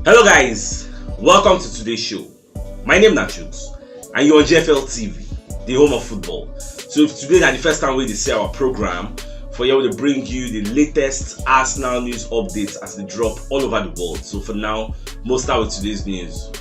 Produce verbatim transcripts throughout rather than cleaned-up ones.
Hello guys, welcome to today's show. My name na Chuks and you're on G F L T V, the home of football. So if today na the first time wey you dey see our program, for here we dey bring you the latest Arsenal news updates as they drop all over the world. So for now, we'll start with today's news.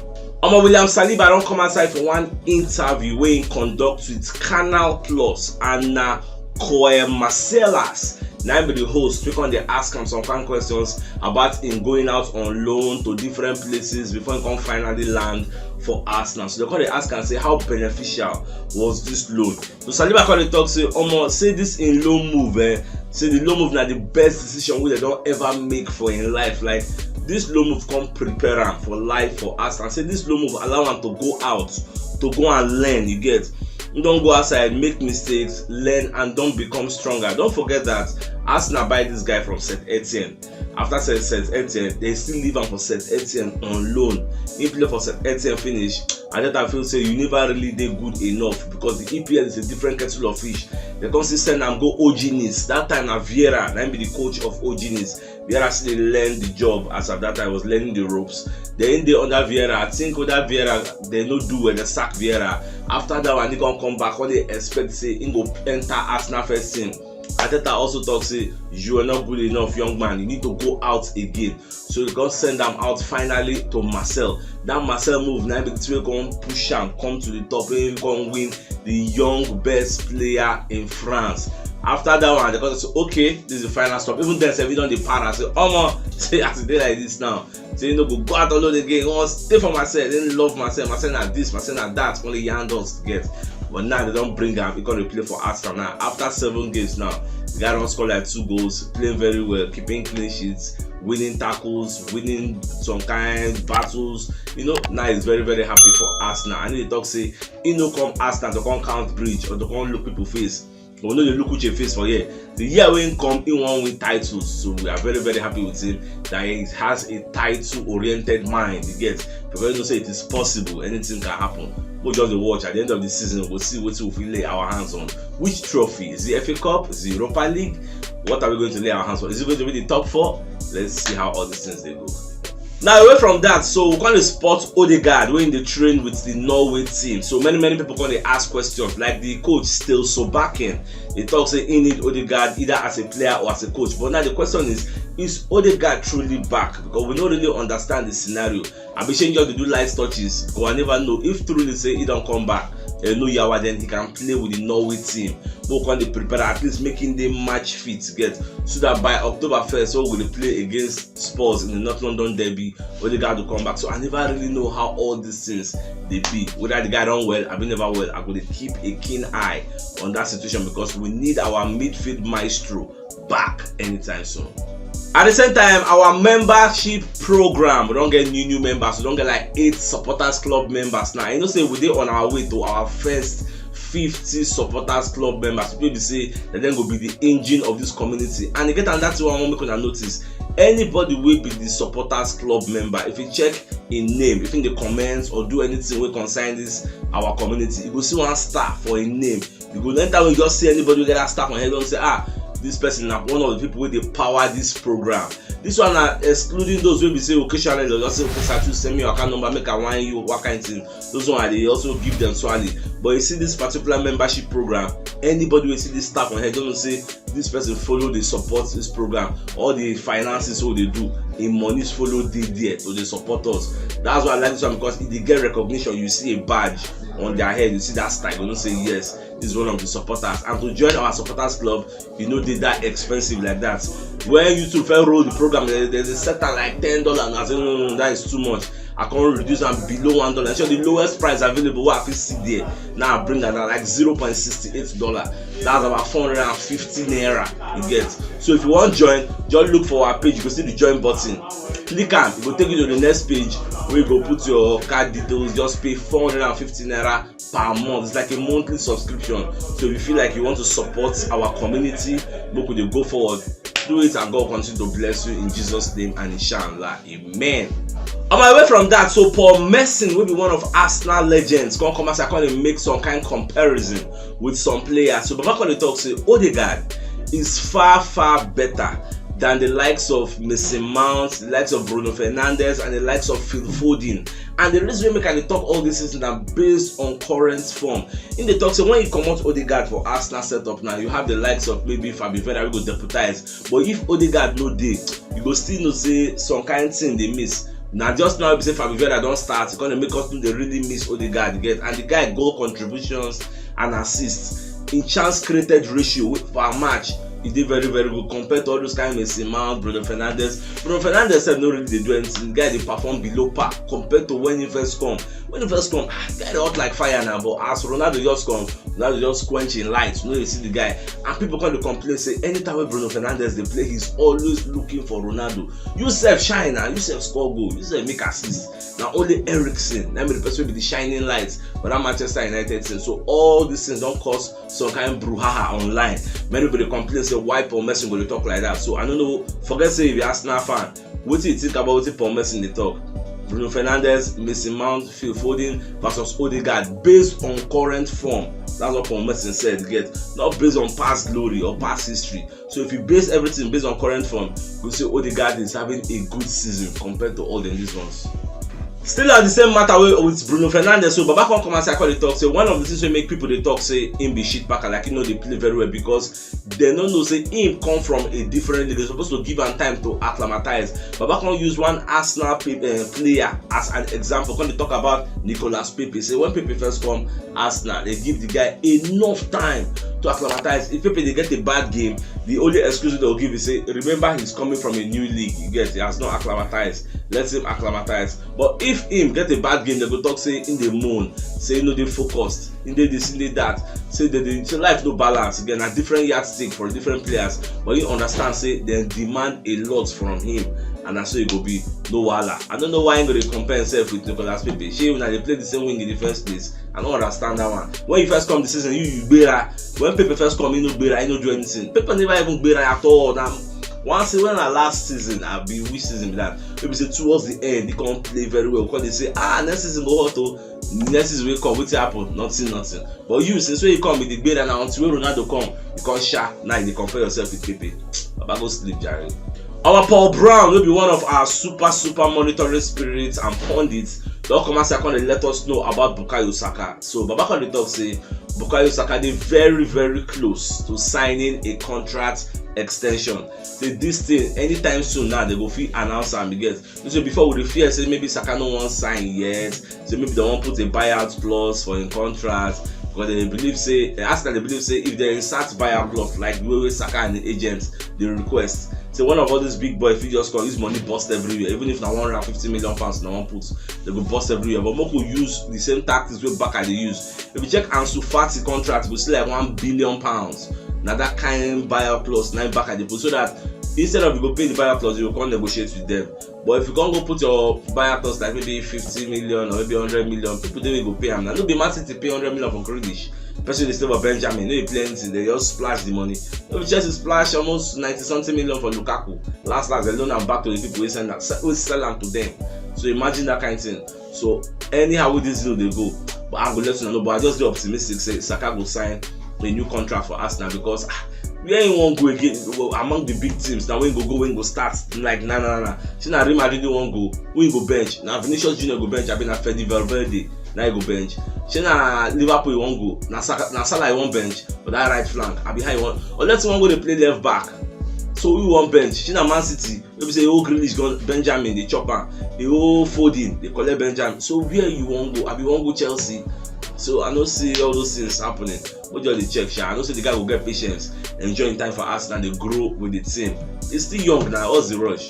Omo, William Saliba don come outside for one interview wey he conduct with Canal Plus, and na Koe Marcellas na im be the host. We come dey ask am some kind questions about him going out on loan to different places before he come finally land for Arsenal. So they come dey ask am say how beneficial was this loan. So Saliba come dey talk say, omo, say this in loan move, eh, say the loan move na the best decision wey they don ever make for im life. Like, this loan move come prepare am for life for Arsenal. Say this loan move allow am to go out, to go and learn. You get, you don go outside, make mistakes, learn, and don become stronger. Don't forget that Arsenal buy this guy from Saint Etienne. After Saint Etienne, they still leave am for Saint Etienne on loan. He play for Saint Etienne finish. Arteta feel say you never really dey good enough because the E P L is a different kettle of fish. They come still send am go O G Nice. That time na Vieira na im be the coach of O G Nice. Vieira still dey learn the job. As at that time, was learning the ropes. Then dey under Vieira. I think under Vieira, they no do well. They sack Vieira. After that one, he come come back. When they expect say he go enter Arsenal first team. Arteta also talk say you are not good enough, young man. You need to go out again. So they come send am out finally to Marseille. That Marseille move na im be the thing wey come push am come to the top, wey he come win the young best player in France. After that one, they come say, okay, this is the final stop. Even then, sef, he don dey para say, omo, say as e dey like this now, say he no go go out on loan again. He wan stay for Marseille. He love Marseille. Marseille na this, Marseille na that. Only Yandos get. But now they don bring am. He come dey play for Arsenal now. After seven games now, the guy don score like two goals, playing very well, keeping clean sheets, winning tackles, winning some kind battles. You know, now he's very, very happy for Arsenal. And he talk say he no come Arsenal to come count bridge or to come look people face. We no dey look Uche face for here. The year wey he come, he wan win titles. So we are very, very happy with him, that he has a title-oriented mind. You get, because you know say it is possible, anything can happen. We just dey watch. At the end of the season, we'll see what we fit lay our hands on. Which trophy? Is it F A Cup? Is it Europa League? What are we going to lay our hands on? Is it going to be the top four? Let's see how all these things dey go. Now, away from that, so we come dey spot Odegaard wey dey train with the Norway team. So many, many people come dey ask questions, like the coach, Ståle Solbakken. He talk say he need Odegaard either as a player or as a coach. But now the question is, is Odegaard truly back? Because we no really understand the scenario. Abi shey he just dey do light touches? Because I never know if truly say he don come back. Eh, no yawa, then he can play with the Norway team. But we come dey prepare, at least make him dey match fit, get, so that by October first, when we dey play against Spurs in the North London derby, Odegaard go come back. So I never really know how all these things dey be. Whether the guy don well, abi never well, I go dey keep a keen eye on that situation because we need our midfield maestro back anytime soon. At the same time, our membership program, we don get new, new members. We don get like eight supporters club members now. You know say we dey on our way to our first fifty supporters club members. People be say that dem go be the engine of this community. And e get another thing wey I wan make una notice. Anybody wey be the supporters club member, if you check im name, if he dey comment or do anything wey concern this our community, you go see one star for im name. You go, anytime you just see anybody wey get that star for im head, you go say, ah, this person na one of the people wey dey power this program. This one na excluding those wey be say occasionally they'll just say, okay, sir, send me your account number, make I wine you, what kind of thing. Those one I dey also give them swally. But you see this particular membership program, anybody wey see this star for im head, just know say this person follow dey support this program. All the finances wey dey do, im monies follow dey there to dey support us. That's why I like this one, because e dey get recognition. You see a badge on their head, you see that star, you know say yes, this is one of the supporters. And to join our supporters club, e no dey that expensive like that. When YouTube first roll the program, they, they, they set am like ten dollars. I say, no, no, no, that is too much. I come reduce am below one dollar. So the lowest price available wey I fit see there, now I bring am down like zero point six eight dollar. That's about four hundred and fifty naira, you get. So if you wan join, just look for our page. You go see the join button. Click am. E go take you to the next page where you go put your card details. Just pay four hundred and fifty naira per month. It's like a monthly subscription. So if you feel like you want to support our community, make we dey go forward, do it, and God continue to bless you in Jesus' name and inshallah. Amen. On my way from that, so Paul Merson, wey be one of Arsenal legends, come come as I come dey make some kind comparison with some players. So Baba come dey talk say Odegaard is far, far better than the likes of Mason Mount, the likes of Bruno Fernandes, and the likes of Phil Foden. And the reason we make I dey talk all this is that based on current form. In the talk say when you comot Odegaard for Arsenal setup now, you have the likes of maybe Fabio Vieira wey go deputize. But if Odegaard no dey, you go still know say some kind thing dey miss. Na just now be say Fabio Vieira don start, e come dey make us no dey really miss Odegaard get, and the guy goal contributions and assists in chance created ratio wey per match e dey very very good compared to all those kind Mason Mount, Bruno Fernandes. Bruno Fernandes sef no really dey do anything. The guy dey perform below par compared to when he first come. When he first come, ah, the guy dey hot like fire now, but as Ronaldo just come, Ronaldo just quench him light. You no dey see the guy, and people come dey complain say anytime wey Bruno Fernandes dey play, he's always looking for Ronaldo. You sef shine na, you sef score goal, you sef make assist. Na only Eriksen na be the person wey be the shining light for that Manchester United team. So all these things don cause some kind brouhaha online. Many people dey complain say why Paul Merson go dey talk like that. So I no know, forget say you be Arsenal fan, wetin you think about wetin Paul Merson dey talk? Bruno Fernandes, Mason Mount, Phil Foden versus Odegaard based on current form. That's what Paul Merson said, get, not based on past glory or past history. So if you base everything based on current form, you go say Odegaard is having a good season compared to all the these ones. Still on the same matter wey with Bruno Fernandes, so Baba come come outside come dey talk say one of the things wey make people dey talk say him be shit packer, like he no dey play very well because dem no know say him come from a different league. Dem suppose to give am time to acclimatize. Baba come use one Arsenal pe- eh, player as an example. Come dey talk about Nicolas Pepe. Say when Pepe first come Arsenal, dem give the guy enough time to acclimatize. If Pepe dey get a bad game, the only excuse dem go give is say, remember, he's coming from a new league. You get, he has not acclimatized. Let him acclimatize. But if him get a bad game, dem go talk say him dey moan, say he no dey focused, he dey this, he dey that. Say they dey say life no balance again. Na different yardstick for different players, but you understand say dem demand a lot from him, and na so e go be. No wahala. I no know why he go dey compare himself with Nicolas Pepe. Shey una dey play the same wing in the first place? I no understand that one. When you first come the season, you you gbera. When Pepe first come, he no gbera, he no do anything. Pepe never even gbera at all. Na one say when na last season, I be which season be that? Wey be say towards the end, he come play very well. Come dey say, ah, next season go hot o. Next season wey come, wetin happen? Nothing, nothing. But you, since when you come, you dey gbera na until when Ronaldo come, you come sha. Now you dey compare yourself with Pepe. Baba go sleep, jare. Our Paul Brown, wey be one of our super super monitoring spirits and pundits, don come outside come dey let us know about Bukayo Saka. So Baba come dey talk say Bukayo Saka dey very very close to signing a contract extension. Say this thing anytime soon now they go fit announce am, you get. You know say before we dey fear say maybe Saka no wan sign yet, say maybe they wan put a buyout clause for him contract because they believe say eh, Arsenal dey believe say if they insert buyout clause like the way wey Saka and the agents dey request, say one of all these big boys fit just come use money burst everywhere, even if na one hundred and fifty million pounds na wan put, they go burst everywhere. But make we use the same tactics wey Barca dey use. If you check Ansu Fati contract, you go see like one billion pounds. Na that kind buyout clause na Barca dey put, so that instead of you go pay the buyout clause, you go come negotiate with them. But if you come go put your buyout clause like maybe fifty million or maybe hundred million, people dey wey go pay am. Na no be Man City pay hundred million for Grealish. Person dey stay for Benjamin, no dey play anything, they just splash the money. No be Chelsea splash almost ninety something million for Lukaku. Last last, they loan am back to the people wey send am, wey sell am to them. So imagine that kind thing. So anyhow wey this deal dey go, but I go let una know. But I just dey optimistic say Saka go sign a new contract for Arsenal because ah, where he wan go again? Well, among the big teams na wey he go go, wey he go start, like na na na. Shey na Real Madrid he wan go, who he go bench? Na Vinicius Junior go bench abi na Fede Valverde na he go bench? Shey na Liverpool he wan go, na Saka, na Salah he wan bench for that right flank abi how he wan? Unless he wan go dey play left back, so who he wan bench? Shey na Man City wey be say e hold Grealish gone, Benjamin dey chop am, e hold Foden dey collect Benjamin. So where you wan go? Abi you wan go Chelsea? So I no see all those things happening. Make you just dey check sha. I know say the guy go get patience, enjoy him time for Arsenal, dey grow with the team. He's still young na, what's the rush?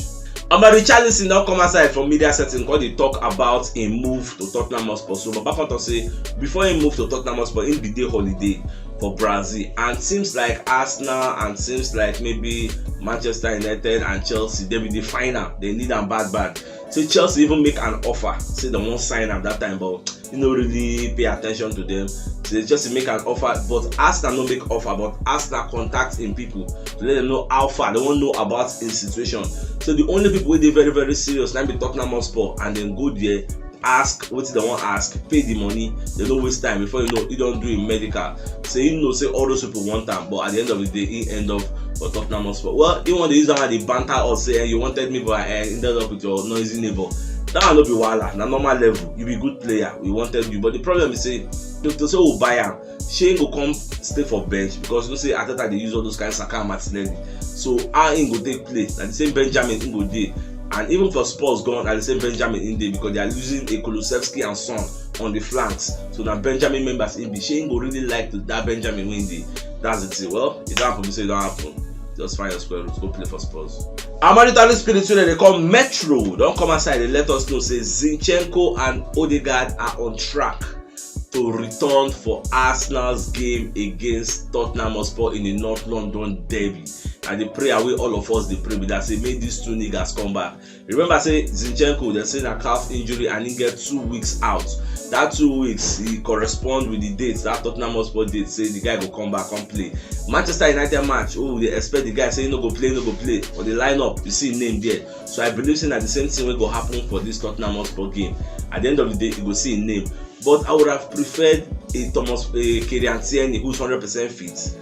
Omo, Richarlison don come outside from media setting come dey talk about him move to Tottenham Hotspur. So Baba come talk say before him move to Tottenham Hotspur, him be dey holiday for Brazil, and teams like Arsenal and teams like maybe Manchester United and Chelsea, they be the final, they need am bad bad. Say Chelsea even make an offer, say they wan sign am that time, but he no really pay attention to them. Say Chelsea make an offer, but Arsenal no make offer, but Arsenal contact him people to let them know how far they wan know about his situation. So the only people wey dey very very serious na be Tottenham Hotspur, and then go there ask wetin dem wan ask, pay the money, dem no waste time. Before you know, he don do im medical. Say he know say all those people want am, but at the end of the day, he end up for Tottenham Hotspur. Well, he wan dey use am dey banter us say, "Eh, you wanted me, but I ended up with your noisy neighbor." That one no be wahala, na normal level. You be good player, we wanted you, but the problem is say, if to say we buy am, shey he go come stay for bench? Because you know say Arteta dey use all those kind Saka and Martinelli. So how he go take play? Na the same Benjamin he go dey. And even for Spurs gone, na the same Benjamin he dey, because they are losing a Kulusevski and Son on the flanks. So na Benjamin members he be. Shey he go really like to, that Benjamin wey dey? That's the thing. Well, e don happen, say e don happen. Just find your square root, go play for Spurs. Our monitoring spirit wey dem dey call Metro don come outside, dey let us know say Zinchenko and Odegaard are on track to return for Arsenal's game against Tottenham Hotspur in the North London derby. Na the prayer wey all of us dey pray be that, say make these two niggas come back. Remember say Zinchenko, dem say na calf injury and he get two weeks out. That two weeks, e correspond with the date, that Tottenham Hotspur date, say the guy go come back, come play. Manchester United match, oh, we dey expect the guy say he no go play, no go play. For the lineup, you see him name there. So I believe say na the same thing wey go happen for this Tottenham Hotspur game. At the end of the day, you go see him name. But I would have preferred a Thomas, a Kieran Tierney who's hundred percent fit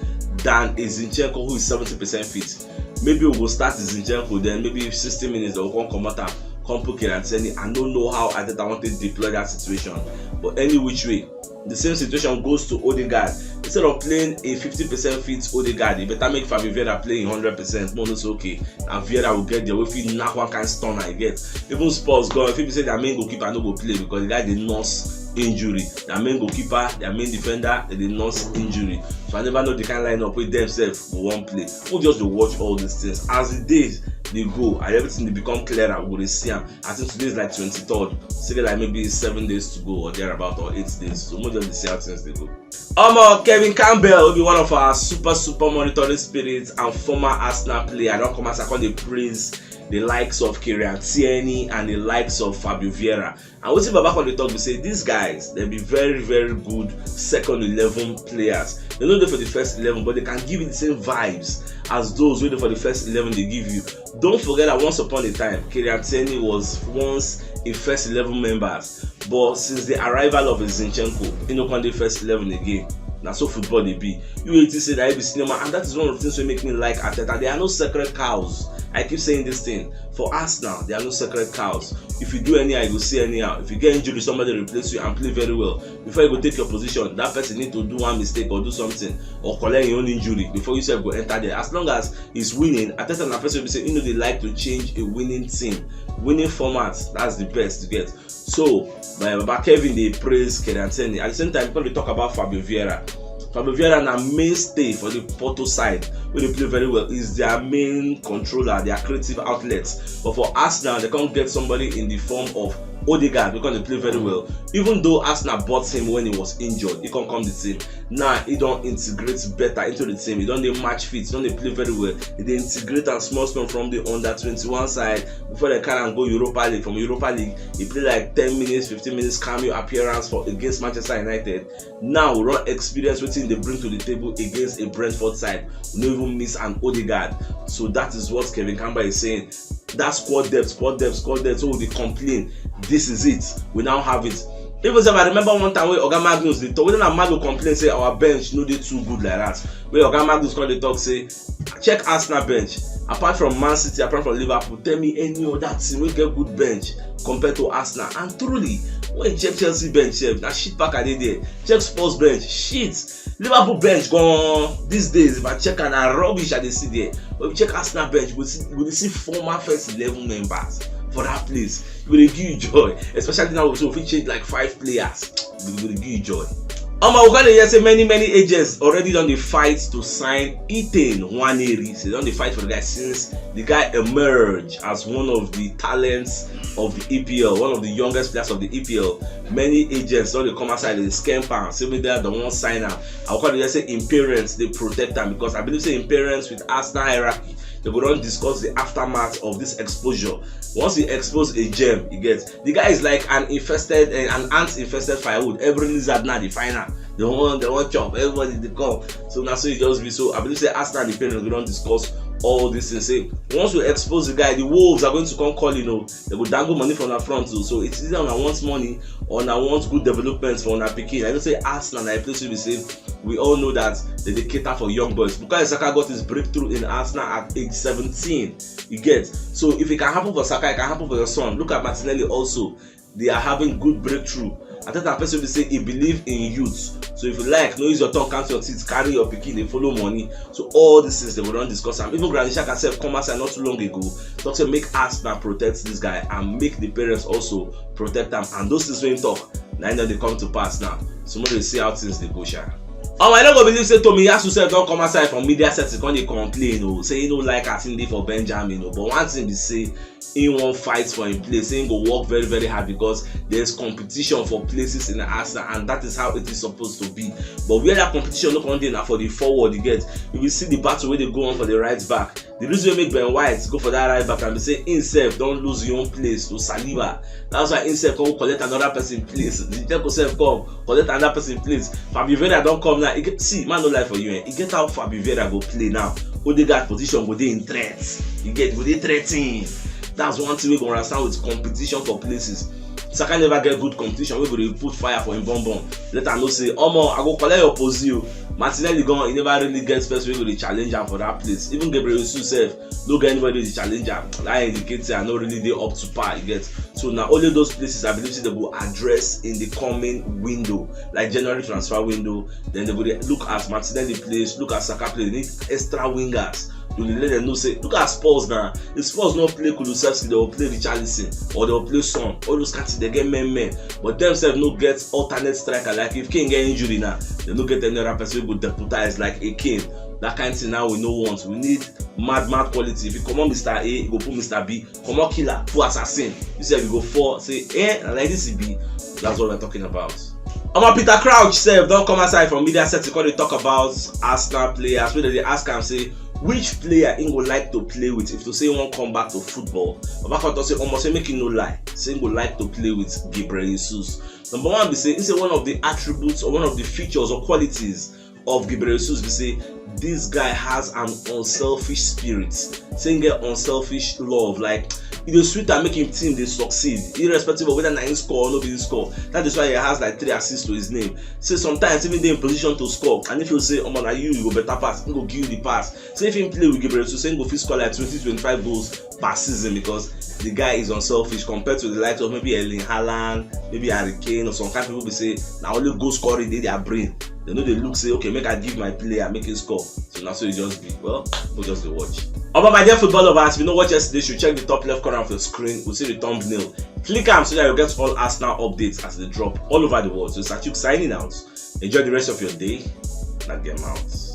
than a Zinchenko who is seventy percent fit. Maybe we go start Zinchenko, then maybe sixty minutes, dem go come comot am, come put Kieran Tierney. I no know how Arteta wan take deploy that situation, but any which way, the same situation goes to Odegaard. Instead of playing a fifty percent fit Odegaard, e better make Fabio Vieira play him hundred percent. Mo no say, okay, na Vieira go get there wey fit knack one kind stunner, you get. Even Spurs gone, e fit be say their main goalkeeper no go play because the guy dey nurse injury. Their main goalkeeper, their main defender, dem dey nurse injury. So I never know the kind lineup wey dem sef go wan play. We just dey watch all these things as the days dey go and everything dey become clearer. We go dey see am. I think today is like twenty-third. Still get like maybe seven days to go or thereabout, or eight days. So we just dey see how things dey go. Omo, Kevin Campbell, wey be one of our super, super monitoring spirits and former Arsenal player, don come outside come dey praise the likes of Kieran Tierney and the likes of Fabio Vieira. And wetin Baba come dey talk be say these guys, dem be very, very good second eleven players. Dem no dey for the first eleven, but dem can give you the same vibes as those wey dey for the first eleven dey give you. Don't forget that once upon a time, Kieran Tierney was once a first eleven member, but since the arrival of Zinchenko, he no come dey first eleven again. Na so football dey be. You wey think say that he be senior man, and that is one of the things wey make me like Arteta. There are no sacred cows. I keep saying this thing. For Arsenal, there are no sacred cows. If you do anyhow, you go see anyhow. If you get injury, somebody replace you and play very well. Before you go take your position, that person need to do one mistake or do something or collect your own injury before you sef go enter there. As long as he's winning, Arteta na person wey be say he no dey like to change a winning team. Winning format, that's the best to get. So, my Baba Kevin dey praise Kieran Tierney. At the same time, people dey talk about Fabio Vieira. Fabio Vieira na mainstay for the Porto side wey dey play very well. Is their main controller, their creative outlet. But for Arsenal, dem come get somebody in the form of Odegaard, wey come dey play very well. Even though Arsenal bought him when he was injured, he come come the team. Now he don integrate better into the team. He don dey match fit, he don dey play very well. He dey integrate am small small from the under twenty-one side before dem carry am go Europa League. From Europa League, he play like ten minutes, fifteen minutes cameo appearance for against Manchester United. Now we don experience wetin he dey bring to the table against a Brentford side. We no even miss an Odegaard. So that is what Kevin Campbell is saying. That squad depth, squad depth, squad depth. So we dey complain. This is it. We now have it. Even sef, I remember one time wey Oga Magnus dey talk, wey na Mago complain say our bench no dey too good like that. Wey Oga Magnus come dey talk say, check Arsenal bench. Apart from Man City, apart from Liverpool, tell me any other team wey get good bench compared to Arsenal. And truly, when you check Chelsea bench sef, na shit pack I dey there. Check Spurs bench, shit. Liverpool bench gone these days. If I check am, na rubbish I dey see there. But if you check Arsenal bench, you go see, you go dey see former first eleven members for that place. E go dey give you joy, especially now we fit change like five players. E go dey give you joy. Omo, we come dey hear say many, many agents already don dey fight to sign Ethan Nwaneri. So dem don dey fight for the guy since the guy emerged as one of the talents of the E P L, one of the youngest players of the E P L. Many agents don dey come outside, dey scamp am, say make dem wan sign am. I come dey hear say im parents dey protect am, because I believe say im parents, with Arsenal hierarchy, dem go don discuss the aftermath of this exposure. Once you expose a gem, you get, the guy is like an infested, eh, an ant infested firewood. Every lizard now dey find am. Dem wan, dem wan chop. Everybody dey come. So na so e just be. So I believe say Arsenal and the parents go don discuss all these things. Say once we expose the guy, the wolves are going to come call, you know, they go dangle money from our front too. So it's either una want money or una want good development for una pikin. I know say Arsenal na a place wey be say we all know that they dey cater for young boys. Bukayo Saka got his breakthrough in Arsenal at age seventeen. You get? So if it can happen for Saka, it can happen for your son. Look at Martinelli also. They are having good breakthrough. Arteta na person wey be say he believe in youth. So if you like, no use your tongue, count your teeth, carry your pikin, dey follow money. So all these things they go don discuss am. Even Granit Xhaka sef come outside not too long ago, talk say make Arsenal protect this guy and make the parents also protect am. And those things wey him talk, na im don dey come to pass now. So make we see how things dey go sha. Omo, I no go believe say Tomiyasu sef don come outside from media setting come dey complain o, say he no like as him dey for Benjamin o. But one thing be say, he wan fight for him place, he go work very, very hard because there's competition for places in Arsenal, and that is how it is supposed to be. But where that competition no come dey na for the forward, you get. You will see the battle wey dey go on for the right back. The reason wey make Ben White go for that right back and be say himself don lose him own place to Saliba. That's why himself come collect another person place. Zinchenko sef come collect another person place. Fabio Vieira don come now. E get, see, man no lie for you, eh? E get how Fabio Vieira go play now. Odegaard position go dey in threat. You get, go dey threatening. That's one thing we go understand with competition for places. Saka never get good competition wey go dey put fire for him bum bum. Let am know say, omo, I go collect your position. Martinelli gone, he never really get space wey go dey challenge am for that place. Even Gabriel Jesus sef no get anybody to challenge am. That indicates say I no really dey up to par, you get. So na only those places I believe say they go address in the coming window, like January transfer window. Then they go dey look at Martinelli place, look at Saka place. They need extra wingers. You dey let them know say, look at Spurs now. If Spurs no play Kulusevski, they will play Richarlison, or they will play Son. All those kind things, they get men men. But themselves no get alternate striker. Like if Kane get injury now, they no get any other person wey go deputize like a Kane. That kind thing now we no want. We need mad mad quality. If you comot Mister A, you go put Mister B. Comot killer, put assassin. You sef you go fall. Say, eh, na like this e be. That's what we're talking about. Omo, Peter Crouch sef don come outside from media set to come dey talk about Arsenal players wey dem dey ask am say which player he go like to play with if to say he wan come back to football. Baba come talk say, omo, say make he no lie, say he go like to play with Gabriel Jesus. Number one be say, he say one of the attributes or one of the features or qualities of Gabriel Jesus be say this guy has an unselfish spirit. Say he get unselfish love. Like, e dey sweet am make him team dey succeed, irrespective of whether na him score or no be him score. That is why he has like three assists to his name. Say sometimes even dey in position to score, and if you say, omo, na you, you go better pass, he go give you the pass. Say if him play with Gabriel Jesus, say he go fit score like twenty, twenty-five goals per season because the guy is unselfish compared to the likes of maybe Erling Haaland, maybe Harry Kane, or some kind of people be say na only goal scoring dey their brain. They no dey look say, okay, make I give my player, make him score. So na so e just be. Well, people just dey watch. Omo, my dear football lovers, if you no watch yesterday show, check the top left corner of your screen. We see the thumbnail. Click am so that you get all Arsenal updates as they drop all over the world. So Satuk signing out. Enjoy the rest of your day. Na game out.